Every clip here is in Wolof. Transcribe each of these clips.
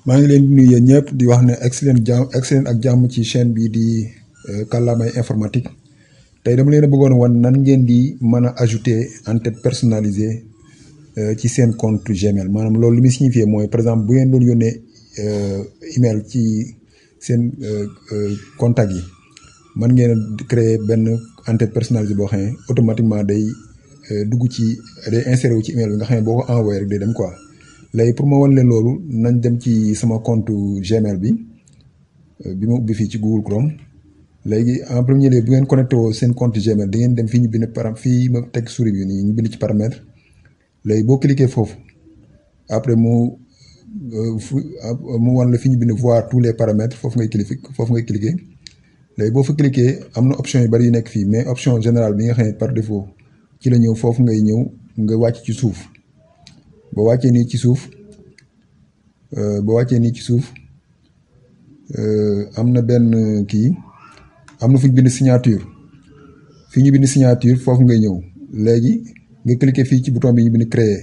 maa ngi leen di nuyu yéen ñëpp di wax ne excellent ak jàmm ci chaîne bi di kàllaamay informatique tey dama leen a bëggoon wan nan ngeen di mën a ajouter en-tête personnalisée ci seen compte Gmail maanaam loolu li muy signifié mooy par exemple bu ngeen doon yónnee email ci seen contact yi mën ngeen a créer benn en-tête personnalisée boo xam ne automatiquement day dugg ci day inséré wu ci email bi nga xam ne boo ko envoyé rek day dem quoi. léegi pour ma wan leen loolu nañ dem ci sama compte Gmail bi ma ubbi fii ci Google Chrome léegi en premier lieu bu ngeen connecté woo seen compte Gmail da ngeen dem fii ñu bind fii ma teg souris bi nii ñu bind ci paramètre léegi boo cliquer foofu après mu wan la fi ñu bind voir tous les paramètres foofu ngay cliquer léegi boo fa cliquer am na option yu bari yu nekk fii mais option générale bi nga xam ne par défaut ci la ñëw foofu ngay ñëw nga wàcc ci suuf. boo wàccee nii ci suuf am na benn kii am na fu ñu bind signature fii ñu bind signature foofu ngay ñëw léegi nga cliquer fii ci bouton bi ñu bind créer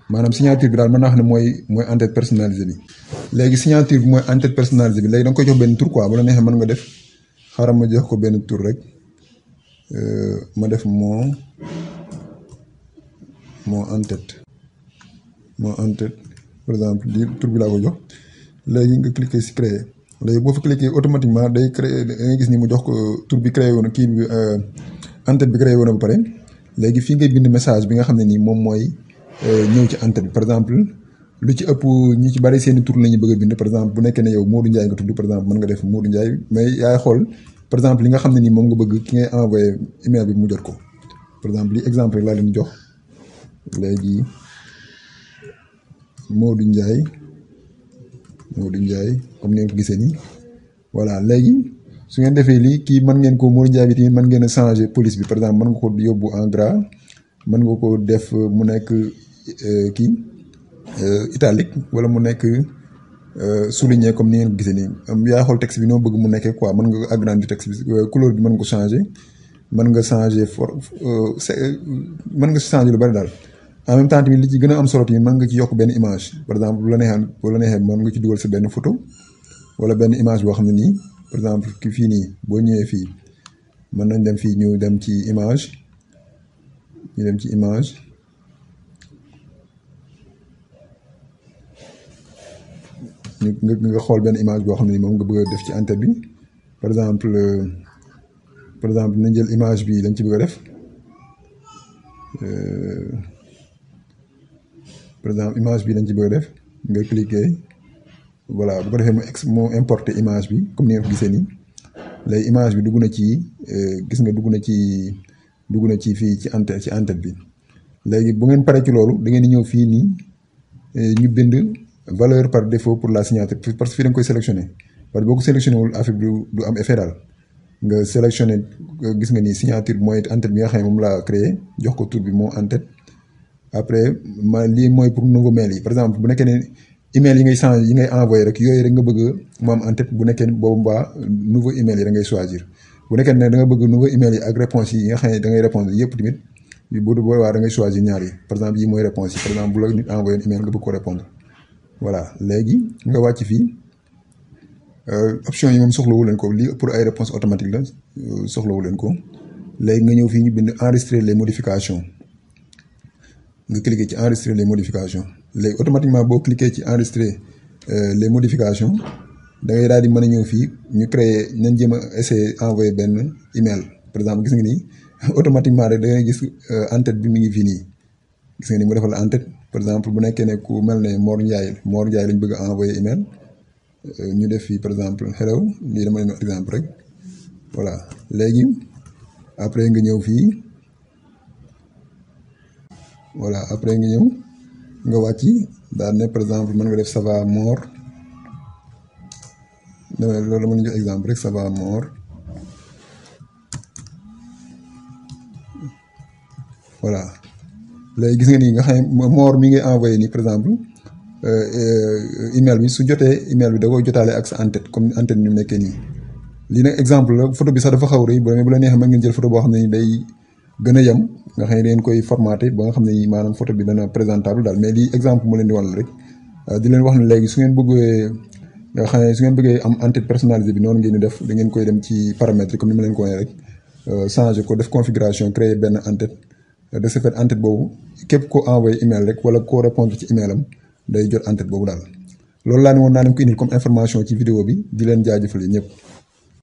maanaam signature bi daal mën naa xam ne mooy en-tête personnalisée bi. léegi signature bi mooy en-tête personnalisée bi léegi da nga koy jox benn tur quoi bu la neexee mën nga def xaaral ma jox ko benn tur rek ma def moo en-tête. moo en-tête par exemple lii tur bi laa ko jox léegi nga cliquer si créer léegi boo fa cliquer automatiquement day créer da ngay gis ni mu jox ko tur bi créé woon kii bi en-tête bi créé woon ba pare léegi fii ngay bind message bi nga xam ne nii moom mooy ñëw ci en-tête bi par exemple lu ci ëpp ñi ci bari seeni tur la ñu bëgg a bind par exemple bu nekkee ne yow Modou Ndiaye nga tudd par exemple mën nga def Modou Ndiaye mais yaay xool par exemple li nga xam ne nii moom nga bëgg ki ngay envoyé email bi mu jot ko par exemple li exemple rek laa leen jox léegi. Modou Ndiaye comme ni ngeen ko gisee nii voilà léegi su ngeen defee lii kii mën ngeen ko Modou Ndiaye bi tamit mën ngeen a changer police bi par exemple mën nga ko yóbbu en gras mën nga ko def mu nekk kii italique wala mu nekk souligné comme ni ngeen ko gisee nii yaa xool texte bi noo bëgg mu nekkee quoi mën nga agrandir texte bi couleur bi mën nga ko changer mën nga changer mën nga changer lu bari daal. en même temps tamit li ci gën a am solo tamit mën nga ci yokk benn image par exemple bu la neexee mën nga ci dugal sa benn photo wala benn image boo xam ne nii par exemple ki fii nii boo ñëwee fii mën nañ dem fii ñu dem ci image nga xool benn image boo xam ne nii moom nga bëgg a def ci en-tête bi par exemple nañ jël image bi lañ ci bëgg a def par exemple image bi lañ ci bëgg a def nga cliquer voilà bu ko defee mu importer image bi comme ni ngeen ko gisee nii léegi image bi dugg na ci gis nga dugg na ci fii ci en-tête bi léegi bu ngeen paree ci loolu da ngeen di ñëw fii nii ñu bind valeur par défaut pour la signature parce que fii da nga koy sélectionner parce que boo ko sélectionné wul affaire bi du am effet daal nga sélectionné gis nga nii signature bi mooy en-tête bi nga xam ne moom laa créé jox ko tur bi moo en-tête. après lii mooy pour nouveau mail yi par exemple bu nekkee ne email yi ngay changer yi ngay envoyé rek yooyu rek nga bëgg mu am en-tête bu nekkee boobu mbaa nouveau email yi da ngay choisir bu nekkee ne da nga bëgg nouveau email yi ak réponse yi nga xam ne da ngay répondre yëpp tamit bu boobaa da ngay choisir ñaar yi par exemple yi mooy réponse yi par exemple bu la nit envoyé email nga bëgg ko répondre voilà léegi nga wàcc fii option yi moom soxlawu leen ko lii pour ay réponse automatique la soxlawu leen ko léegi nga ñëw fii ñu bind enregistrer les modifications nga cliquer ci enregistrer les modifications léegi automatiquement boo cliquer ci enregistrer les modifications da ngay daal di mën a ñëw fii ñu créer nañ jéem a essayer envoyer benn email par exemple gis nga ni automatiquement rek da ngay gis en-tête bi mi ngi fii nii gis nga ni mu defal en-tête par exemple bu nekkee ne ku mel ne Mor Ndiaye lañ bëgg a envoyer email ñu def fii par exemple hello lii dama leen exemple rek voilà léegi après nga ñëw fii. voilà après nga ñëw nga wàcc daal ne par exemple mën nga def ça va Mor loolu dama leen jox exemple rek ça va Mor voilà léegi gis nga nii nga xam ne Mor mi ngi envoyé nii par exemple email bi su jotee email bi da koy jotaale ak sa en-tête comme en-tête ñu nekkee nii lii nag exemple la photo bi sax dafa xaw rëy bu la neexee mën ngeen jël photo boo xam ne day gën a yem nga xam ne dañ koy formaté ba nga xam ne maanaam photo bi dana présentable daal mais lii exemple mu leen di wan rek di leen wax ne léegi su ngeen bëggee nga xam ne su ngeen bëggee am en-tête personnalisée bi noonu ngeen di def da ngeen koy dem ci paramètres comme ni ma leen ko waxee rek changer ko def configuration créer benn en-tête de ce fait en-tête boobu képp ko envoyé email rek wala koo répondre ci email am day jot en-tête boobu daal loolu laa ne woon naa leen ko indil comme information ci vidéo bi di leen jaajëfal ñëpp.